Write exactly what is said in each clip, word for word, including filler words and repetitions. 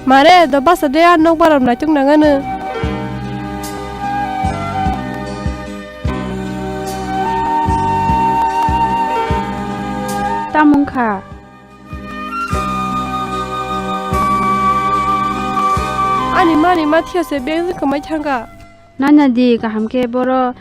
Mare, do basa de, a nok baram naituk nangano. Tamung kha. Ani mani mathiyo se beng khamai thangka. Nanya di kaham khe boro.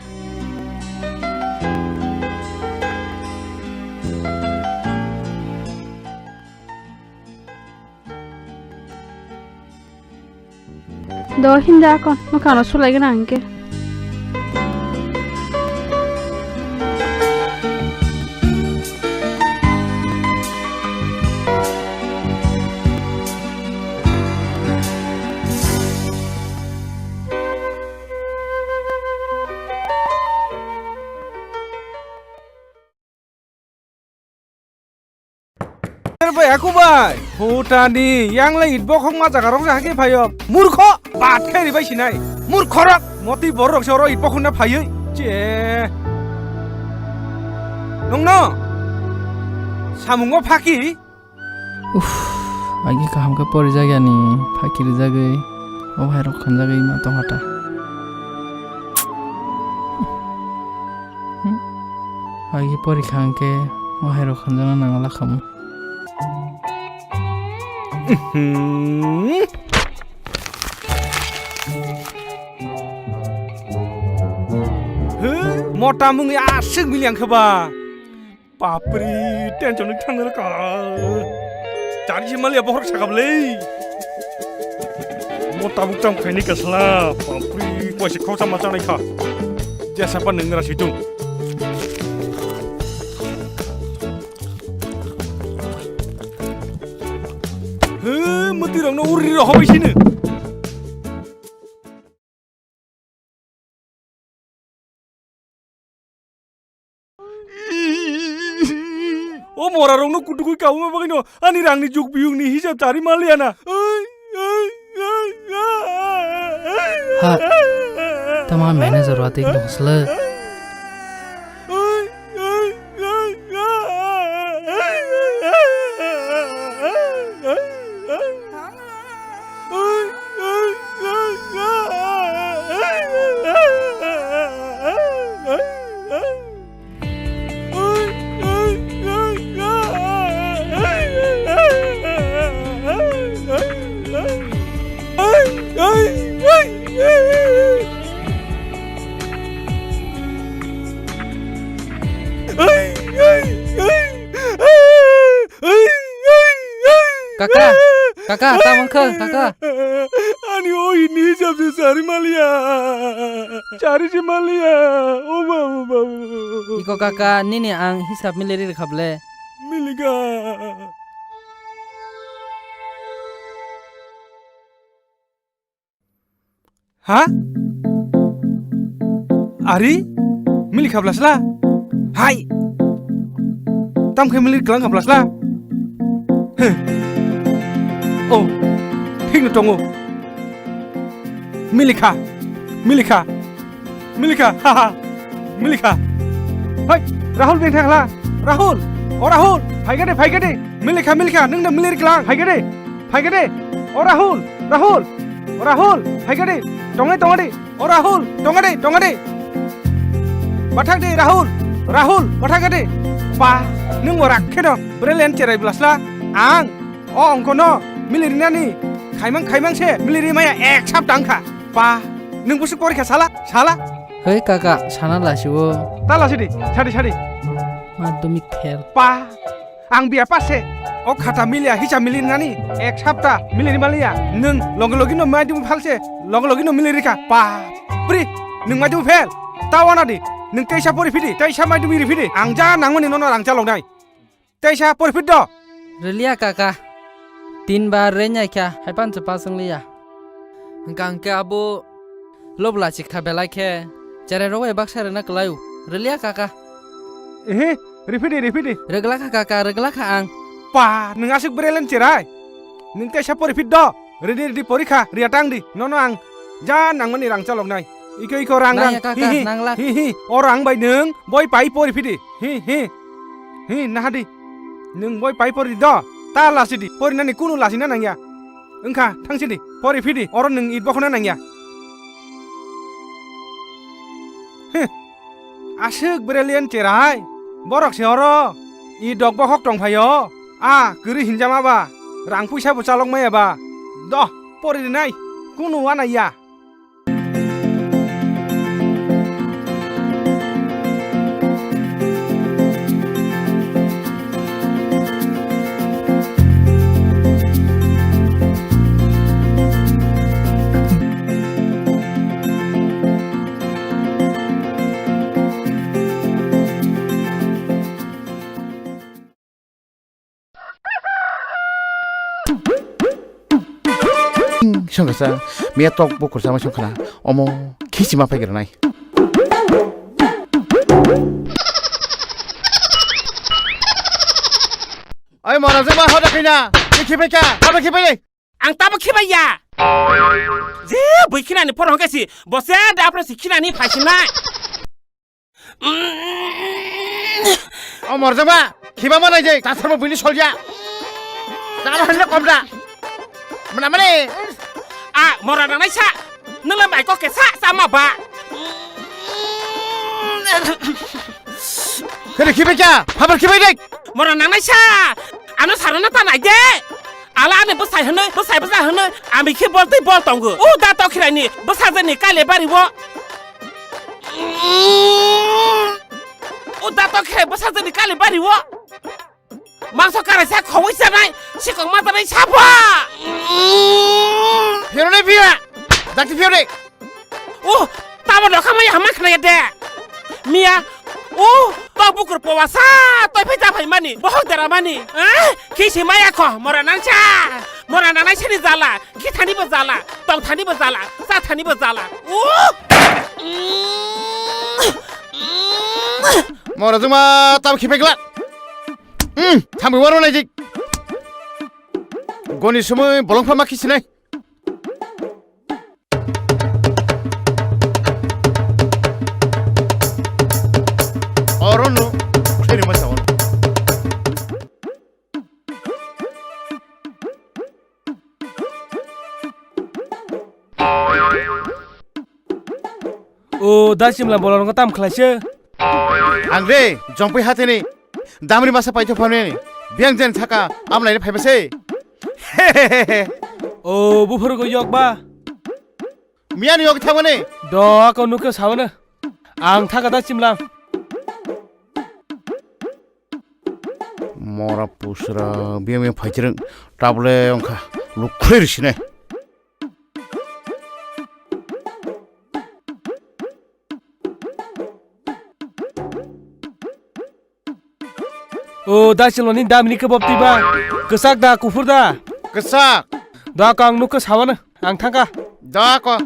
Do hinda kon, mwkhang no sulai gana hingke. Bai, aku bai. Hutani, yang le itbo khok ma jaga rok hake phayo. Murkho, bat khe ribai sinai. Murkho rok, moti bor rok se oro itbo khokna phayoi. Che. Nongno. Samungo phaki. Uff, agi kaham khe porijagyani, phaki rijagwi, o hai rok khanjagwi ma tongkha ta. Hmm? Agi porikha hwnkhe, o hai rok khanjana nangla khamu. Mota mungwi aswk mili ang khe ba. Bapri, tension ni thang nang kha. Chari se maliya bohrok sakap le. Mo tabuk cham khaini kasla. Bapri, koise khoksa ma chanai kha. Jesa pa nang ra situng. He, mati rang no uri ro hobai sini. O mora rokno kutukwi kabuma bagwino ani rangni juk biyungni hisab chari manliya na. Ha, tamo manager watwi nungsle. Kaka, kaka, tamo wngkha, kaka? Ani o ini hisab se sari maliya. Sari se maliya. O babu, babu. Iko kaka, nini ang hisab mili ri rwkha ble. Milika. Ha? Ari? Mili khabla sla? Hai! Tam khe mili klang khabla sla? He. Oh, thik no tongo. Mili kha. Mili kha. Mili kha. Ha ha. Mili kha. Hai, Rahul beng thang la. Rahul. O Rahul. Phai gade, phai gade. Mili kha, mili kha. Nung da mili klang. Phai gade. Phai gade. O Rahul, Rahul, o Rahul, phai gade, tongai, tongai de, o Rahul, tongai de, tongai de. Bathak de, Rahul, Rahul, bathak de. Ba, nung bo rak khe no, bwrwi len cherai bwlasla, ang, o ongko no, mili rinani, khaimang, khaimang se, mili ri maya ek sap tang kha. Ba, nung busuk porikha sala, sala. Hei kaka, sana lasi o. Ta lasi di, sadi, sadi. Madhyamik fail. Ba, Ang biya pass se. O khata miliya hisa mili nani. Ek sapta mili ri maliya. Nwng logi logi no mai dimu phal se. Logi logi no mili rikha. Bapri. Nwng mai dimu phel. Ta wana di. Nwng teisa pori phidi. Teisa mai dimu ri phidi. Ang ja nangmani nono rang chalok nai. Teisa pori phid do. Riliya kaka. Tin bar re nyai kha. Hai pan se pass wng liya. Hwnkha hwnkhe abo lobla chikha belai khe cherai rok bai baksa rwna kwlai o. Rwliya kaka. Ehe, ripidi, ripidi. Rwgla kha kaka, rwgla kha ang. Pa, nwng aswk bwrwi len cherai. Nwng teisa pori phid do. Ridi, ridi pori kha, riya tang di. Nono ang ja nangmani rang chalok nai. Iko, iko rang, rang. Nangya kaka, hi, hi, nangla. Hi, hi. O rang bai nwng boi pai pori phidi. Hi, hi. Hi, naha di. Nwng boi pai pori do. Ta lasi di. Pori nani kunu lasi na nangya. Wngkha, thang sidi, pori phidi, oro nwng it bokhokna nangya. Heh, aswk brilliant cherai, borok se oro it rok bokhok tong phaio. A kwrwi hinjama ba, rang puisa bo chalok maya ba. Doh, pori rinai, kunu wana ya. Songkasa, miya tok bo kursa ma songkhana, omo khisi ma paigra nai. Ai mora jema hoda khaina, khibai kha, hoda khibai. Ang tamo khibai ya. Je bui khinani porong kesi, bose da apre si khinani phaisinai. O morjama, khiba ma naijai, tasarma buini solya. Tamo hanle komda. Mana mane. A, mora nangnai sa. Nula mai kok ke sa, sama ba. Kere khibai kya? Habar khibai dek. Mora nangnai sa. Ano sarana ta nai de. Ala ani bwsai hwnwi, bwsai bwsa hwnwi, ami khe bol twi bol tongo. O da tokhiraini bwsajani kale bari o. O da tokhirai bwsajani kale bari o. Mangso karaisa khowoi sanai, sikong ma sanai sabo. Phiyoro de phiya. Dakti phiyoro de. Oh, tamo nokha maya hama khnaya de. Miya, oh, tok bukur powasa, toi phai ta phai mani, bohok dera mani. Eh, khisi maya kho, mora nangsa. Mora nangnai sani jala, khithani bo jala, tongthani bo jala, chathani bo jala. Oh! Mora juma tamo khipai gla. Hmm, thambi waro nai jik. Goni sumui bolong pha ma khisinai. Oro no, kheri ma sa oro. O, da simla bolong tam khlaise. Ang re, jongpui hatini. Damri masa paitho phamni, biyang jen thaka, amlaini phaima se. O, buphuru go yok ba? Miyani yok thangmani? Do, ako nukhe sawana. Ang thaka da simlang. Mora pusra, biyang biyang phaichirang, tabule ongkha, lukhre risine. O, da siloni damni kebab tiba. Kesak da, kufur da? Kesak. Da kang nuk ke sawana, ang thangka. Da ko.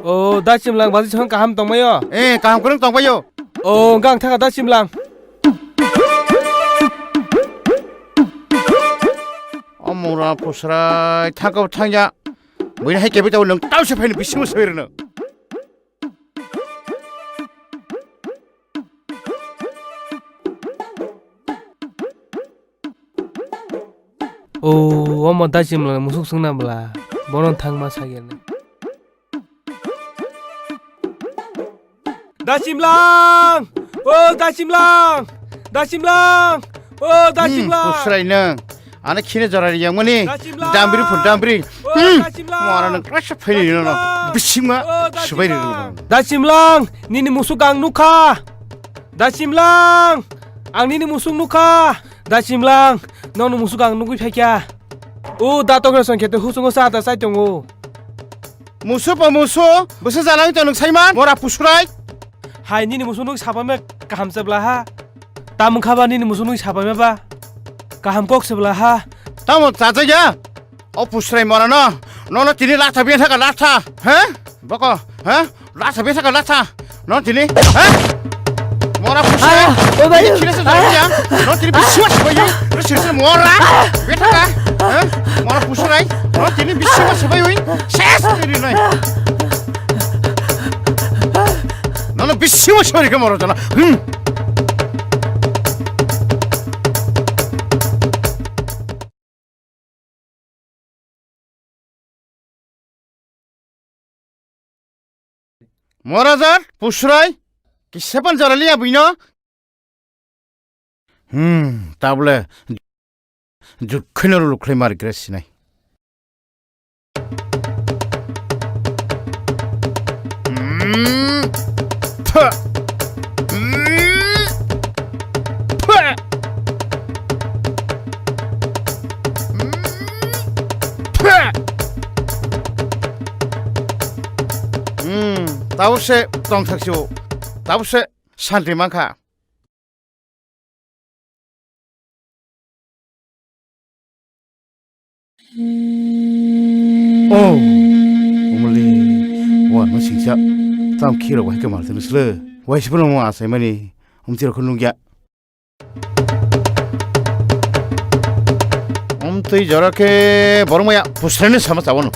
O, da simlang baji song kaham tongmayo. Eh, kaham kurung tongmayo. O, gang thangka da simlang. O mura pusrai thangka thangya. Buini hai kebwi tabuk nwng tausa phaini bisingo soi rwno. O, omo da simlang musuk swngna bwla. Bono thangma sagirni. Da simlang! O da simlang! Da simlang! O da simlang! Pusrai nang. Ano khine jora riyang mani. Da simlang! Dambri phun dambri. O da simlang! Mora nang rasa phaini no. Bisingma subai ri. Da simlang! Nini musuk ang nukha. Da simlang! Ang nini musuk nukha. Da simlang! Nono musuk ang nugui phaikya. O da tokre song khete husungo sa ta sai tongo. Musu pa musu, bwsa jalang to nwng saiman, mora pusrai. Hai nini musu nwng sabaima kaham se bwla ha. Tamung khaba nini musu nwng sabaima ba. Kaham kok se bwla ha. Tamo chajakya? O pusrai mora no, nono tini latha biya thaka latha, he? Boko, he? Latha biya thaka latha. No tini, ha? Mora pusai. Ah, oh, bayu. Tini sini se jaya. No tini bisi mas bayu. No sini se mora. Biya thaka. Ha? Mora pusai. No tini bisi mas bayu. Ses tini nai. No no bisi mas bayu ke mora jana. Hmm. Morajar, Pusrai, kisa pan jora liya buino. Hmm, tabole jukkhino lukhlai mar gre sinai. Hmm, pha. Hmm, pha. Hmm, pha. Hmm, tabose tongthak sio. Tabose santi mankha. Oh, umuli, wa no singsa, tam khiro wahai ke mal tenu sle, wahai sipun mo asai mani, um tiro khun nungya. Um tui jora ke borong maya, pusrani sama sawano.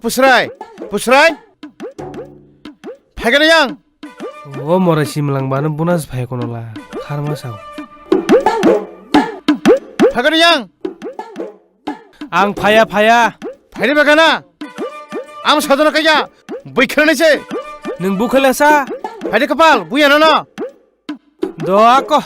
Pusrai, Pusrai. Phaikani yang. O morai simlang bano bunas phai kono la. Kharma sao. Phaikani yang. Ang phaya, phaya. Phaini bagana. Ang sadona kaya. Bwikhrani se. Nwng bukhela sa. Phaidi kapal, buya nono. Doa ko.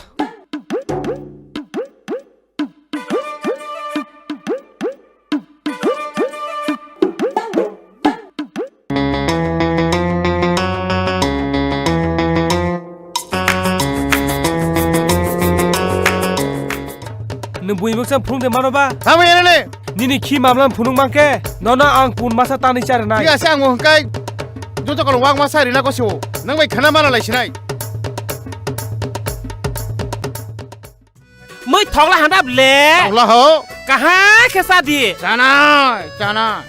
Nwng buini bwksa phunuk de mano ba? Tamo yanane. Nini khi mamlam phunuk mangke, nono ang pun masa tani char nai. Iya se ang hwnkhe joto kono wak masa rina ko siwo. Nang bai khana mana lai sinai. Mui thokla handa ble. Thokla ho. Kahai khe sadi. Chanai, chanai.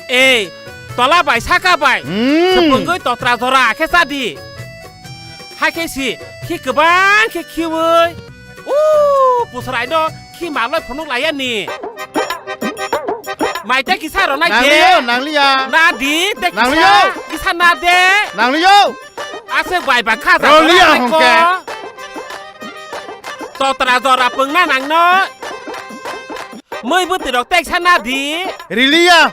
Ei, tola bai saka bai. Hmm. Sepungoi totra jora khe sadi. Hakhe si, khi kwbang khe khiwi. U, pusrai no khi maloi phunuk laya ni. Mai te kisa rona ge. Nangliyo, nangliya. Na di, te kisa. Nangliyo. Kisa na de. Nangliyo. Aswk bai ba kha. Roliya hongke. Totra jora pungna nangno. Mui bwtwi rok teksa na di. Riliya.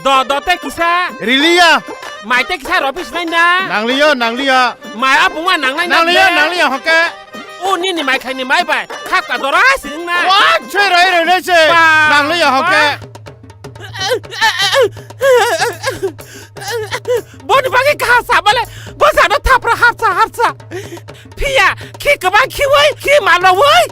Do do te kisa. Riliya. Mai te kisa ro pis nai na. Nangliyo, nangliya. Mai a buma nang nai na. Nangliyo, nangliya hongke. U nini mai khaini mai bai. Khap ka dora sing na. Wa, chhe rai rai ne che. Ba. Nangliya hongke. Boni bagwi kaha sabale, bwsano thapra harsa harsa. Phiya, khi kwbang khiwi, khi malowoi.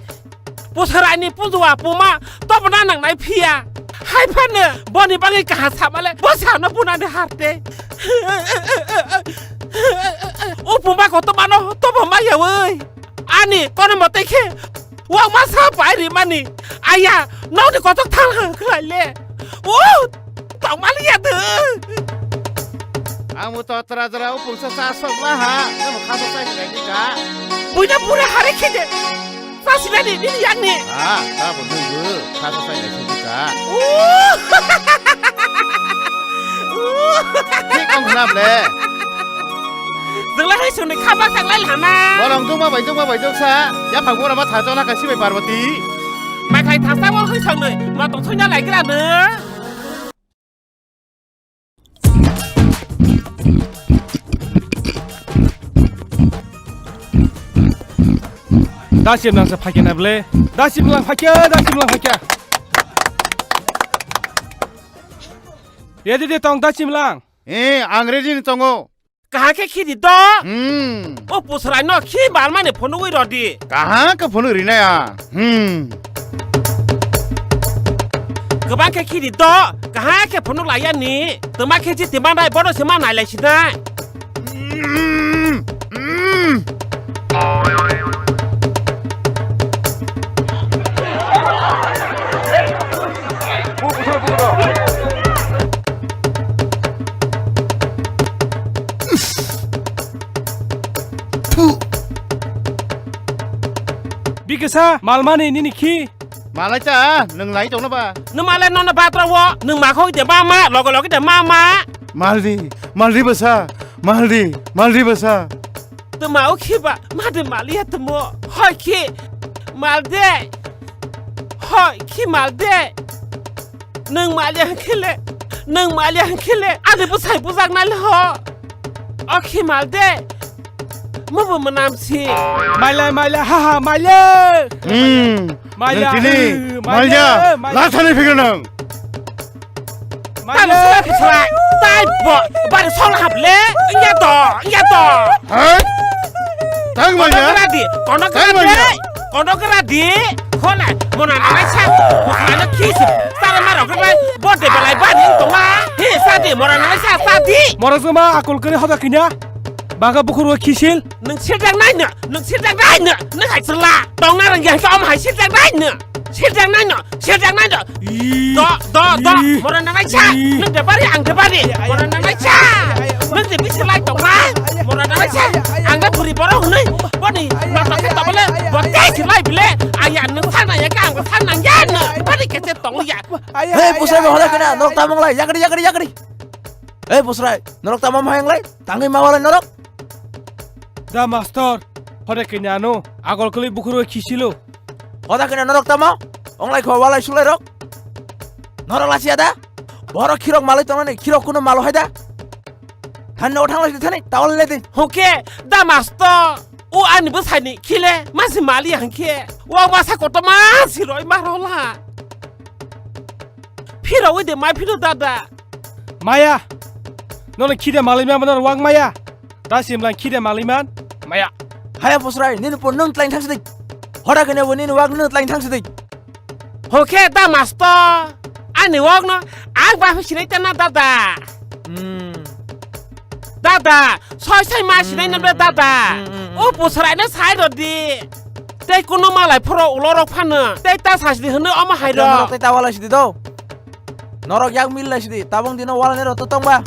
Bwswraini punjua puma, tobna nangnai phiya. Hai phano, boni bagwi kaha sabale, bwsano bunani harte. O puma kotomano, tobo mayawi. Ani kono mote khe, wak masa pai rimani. Aya, nokni kotok thang hang khlai le. O, tongmani ya de. Ang bo to tra tra o pungsa sa sok la ha. Namo kha sa sa ni ka. Buina pura hare khide. Sa sila ni ni yang ni. Ah, ta bo nunggu. Kha sa sa ni ka. O. Thik ong khna ble. Jwng lai hai songni kha bak tak lai lama. Bolong dukma bai dukma bai duksa. Yaphang bora ma tha chona ka sibai Parvati. Mai khai thasa bol hai songni ma tong thoina lai gra no. Dasim lang sa phakya na ble. Dasim lang phakya, dasim lang phakya. Ready de tong dasim lang. Eh, ang ready ni tongo. Kaham khe khidi do. Hmm. O pusrai no khi balmani phunugwi rodi. Kaham khe phunuk rinai a. Hmm. Kwbang khe khidi do. Kaham khe phunuk laiya ni. Twma khe chi twma nai bono se ma nai lai sinai. Hmm. Hmm. Bikisa, malmani nini khi? Malai cha, nwng lai tongno ba? Nwng malai nono batra wo, nwng makhoi de mama, logo logo de mama. Maldi, maldi bwsa, maldi, maldi bwsa. Tma o khiba, made maliya tmo. Hoi khi, malde. Hoi khi malde. Nwng maliya hwnkhe le, nwng maliya hwnkhe le, ani bwsai bujak nai le ho. O khi malde. Mubo mwnam si. Maila, maila, ha, ha, maila. Hmm. Maila, Nwng tini, eh, maila, maila, maila. Lathani phikir nwng. Maila. Tamo sila bwsai. Tai bo, bari sol hap le. Iya to, iya to. Hai? Tang Kono maila? Kera di, kono Tang kera di. Maila? Kono kera di. Khona, mona nanai sa. Khona khis. Sara maro kera. Bode belai bani tongla. He sa di, mona nanai sa, sa di. Mora sama akol kere hoda kinya. Baga bukhuru khisil. Nwng sirjak nai no, nwng sirjak nai no, nwng hai chwla. Tong na rang yang om hai sirjak nai no. Sirjak nai no, sirjak nai no. Do, do, do, mora nanai sa. Nwng de bari, ang de bari. Mora nanai sa. Nwng de bisi lai tong na. Mora nanai sa. Ang de puri boro hwnwi. Boni, ma tong ke tobole, bo te si lai bile. Aya nwng sa na ya ka, ang sa na ya no. Bari ke se tong ya. Hei, pusai mo hoda kena, nok tamong lai, yakri, yakri, yakri. Hei, pusai, norok tamong hayang lai. Tangwi ma walai norok? Da mastor, hore kenya ano, agol kuli bukhuru khisilo. Hoda kena norok tamo? Onglai kho walai sulai rok? Norok lasia da? Borok khirok malai tongnani, khirok kuno malo hai da? Thani nogo thang lai thani, tawal le di. Hoke, da mastor, o ani bwsai ni khile, masi mali hangke, o masa koto masi roi ma rola. Phiro oi de mai phiro dada. Maya. Nono khide malima mano wang maya. Da simlang khide maliman. Maya. Haya pusrai, nini pon nung tlain thang sidik. Hora kene bo nini wang nung tlain thang sidik. Hoke da masto. Ani wang no, ang ba phi sinai tana dada. Hmm. Dada, soi soi ma sinai nang dada. Hmm, hmm, hmm. O pusrai no sai rodi. Tei kuno malai phoro ulo rok phano. Tei ta sasdi hwno omo hai rok. Tei ta walai sidi do. Norok yak mil lai sidi, tabung dino wala nero to tongba.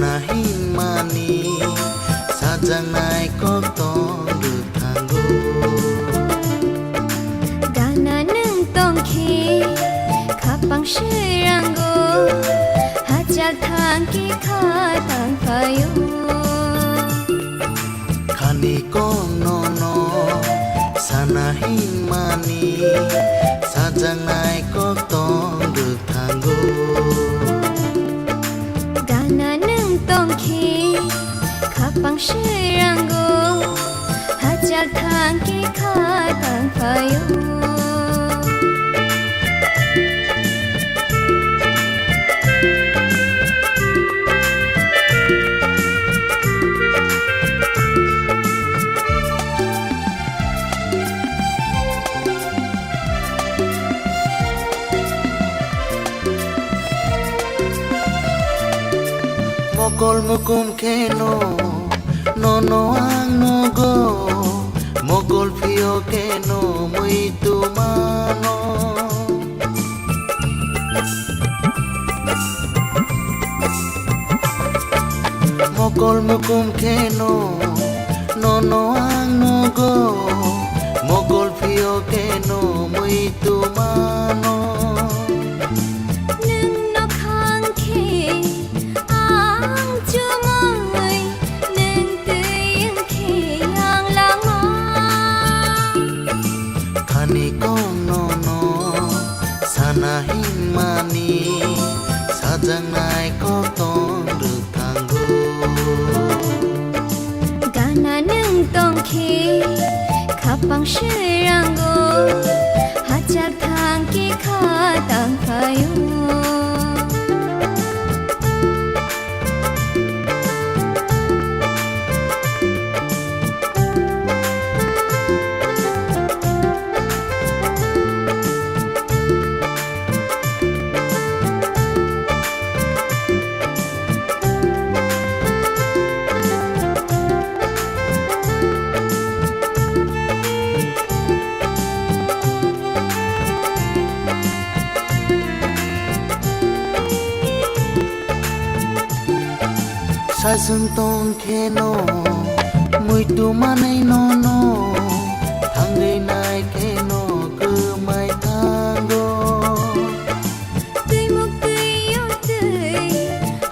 Na himani sajaknai kok tong rwthango. Gana nwng tongkhe khapang swirango, hachal thangkhe kha tangphaio. Khani kok nono sana himani sajaknai kok tong rwthango. Gana nwng tongkhe khapang swirango, hachal thangkhe kha tangphaio. Mokol mukum kheno nono ang nugo, mokol phiyok kheno muitu mano. Mokol mukum kheno nono ang nugo, mokol phiyok kheno muitu mano. Nwng nokhang khe ang chumui, nwng twi wng khe ang langma. Khani kok nono sana himani sajaknai kok tong rwthango. Gana nwng tongkhe khapang swirango, hachal thangkhe kha tangphaio. Saichung tong kheno muitu manwi nono, thangwi nai kheno kwmai thango. Twimuk twi o twi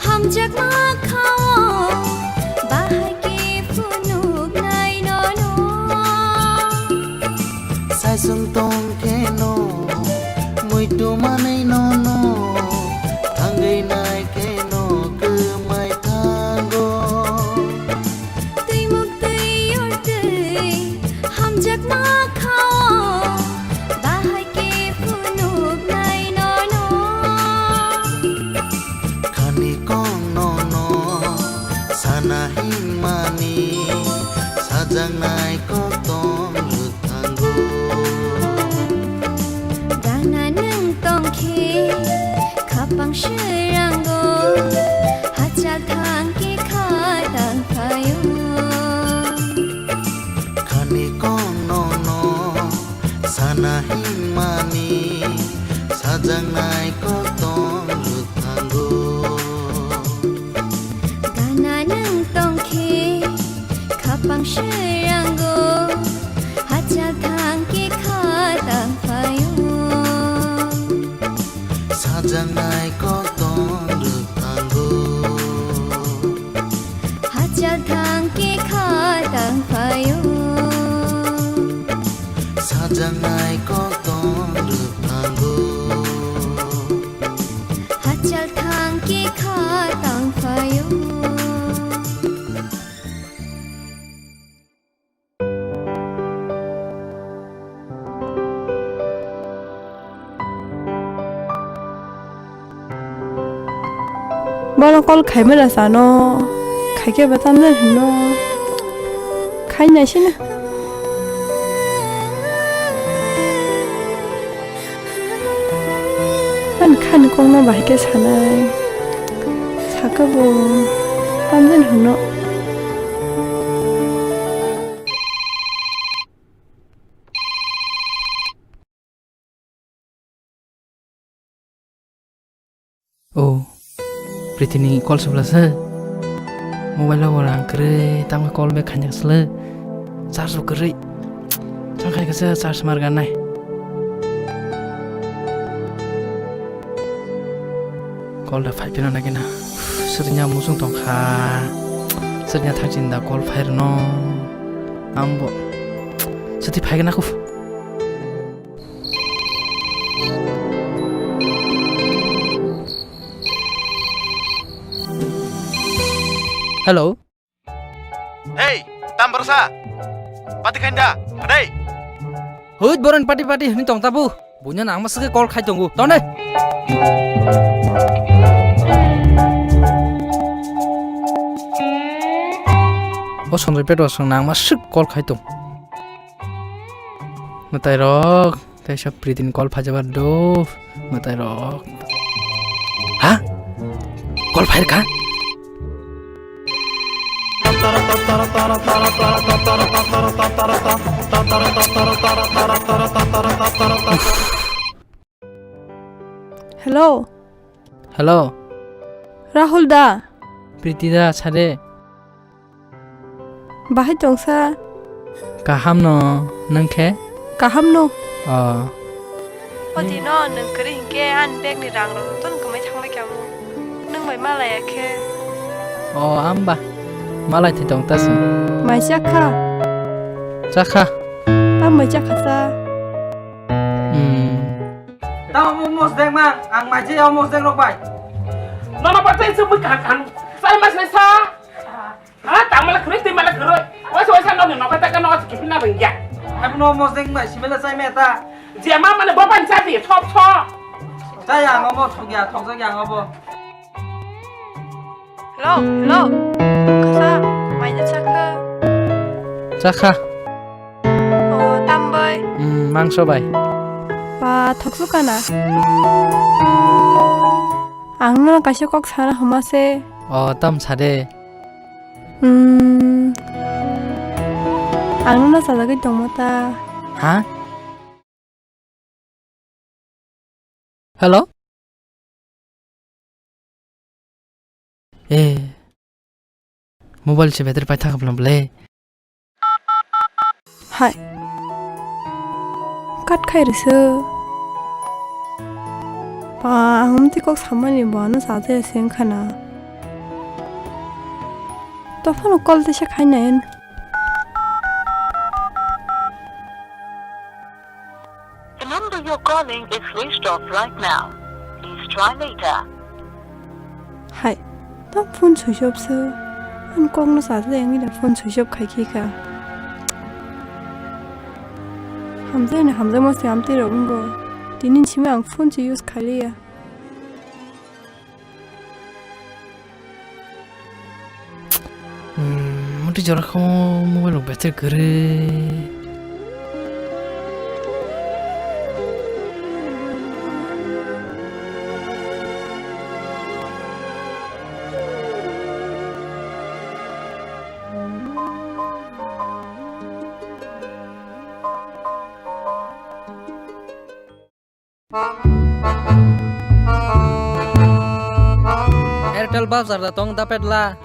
hamjakma khao, bahai khe phunuknai nono. Saichung tong kheno muitu manwi nono, thangwi nai kheno kwmai thango. Twimuk twi o twi hamjakma khao, bahai khe phunuknai nono. Khani kok nono sana himani sajaknai kok tong rwthango. Gana nwng tongkhe khapang swirango, hachal thangkhe kha tangphaio. Khani kok nono sana himani sajaknai kok tong rwthango. Gana nwng tongkhe khapang swirango, hachal thangkhe kha tangphaio. Sajaknai kok tong rwthango. Hachal thangkhe kha tangphaio. Sajaknai kok tong rwthango. Hachal thangkhe kha tangphaio. Bono call khaimala sano, khaikhe bo tamjani hwno, khainai sina. Ani khani kokno bahai khe sanai, sakhe bo tamjani hwno. O, Prithini call sibla se. Mobile o rang kwrwi, tamo call back khainai swlw. Charge bo kwrwi. Chang khai kasa charge mar ganai. Call da phai phino nagina. Sirnya musung tongkha. Sirnya thakchin da call phai rwno. Ambo. Sati phai gana khu. Hello. Hey, tam borsa. Pati khainda. Adai. Huit boron pati pati hini tong tabu. Bunya nang masake call khai tongo. Tonde. O sonroi peto song nang masuk call khai tong. Mwtai rok, tei sa Pritin call phajabar do, mwtai rok. Ha? Call phair kha? Hello. Hello. Rahul da. Priti da, sade. Bahai tongsa. Kaham no, nang khe? Kaham no. Oh. Odi no, nang kari hingke an bag ni rang rok ton kamai thang lai kamo. Nang bai malaya khe. Oh, amba. Malai thi tong ta se. Mai chakha. Chakha. Tam mai chakha sa. Hmm. Tamo mo mos deng mang, ang maje ya mos deng rok bai. Nono pa tei sumui kan kan. Sai mas sa. Ha, tang mala khurui, tei mala khurui. Wasa wasa no no ka ta ka no ki pina bengya. Aku no mos deng bai, simela sai meta. Je ma mane bo pan sa di, thop thop. Saya ngo mo thok ya, thok ya ngo bo. Hello, hello. Kasa, mai ja chakha. Chakha. O, tam bai. Hmm, mangso bai. Ba, thok su kana. Ang no kaisa kok sana homa se. O, tam sade. Hmm. Ang no sajagwi tongma ta. Ha? Hello? Eh. Mobile se battery paithak bwlam ble. Hai. Kat khai rwsw. Ba, ang umti kok samani bo ano sajaya se wngkha na. Tophano call tesa khainai. The number you're calling is switched off right now. Please try later. Hai, tamo phone switch off se. Ang kokno sajle wngwi da phone switch off khai khe kha. Hamjakni hamjakma se amtwi rok wngo. Tini simi ang phone se use khailiya. Hmm, muti jora kho mobile rok better kwrwi. Airtel bazar da tong da petla.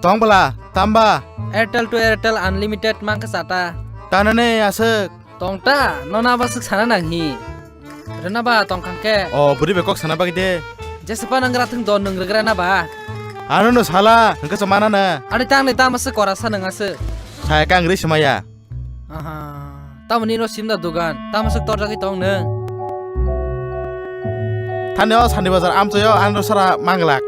Tong bala, tamba. Airtel to Airtel unlimited mangka sata. Tanane aswk. Tong ta, nona baswk sana nang hi. Rena ba tong khang ke. O, buri be kok sana bagi de. Jese pa nang rathung don nung regra na ba. Ano no sala, hengke chomana na. Ari tang ni tama se kora sa nang ase. Saya kang ri semaya. Aha. Tamoni no simda dugan. Tamo suk torjagwi tong nung. Thani o Sandi Bazar amchaio ano sara manglak.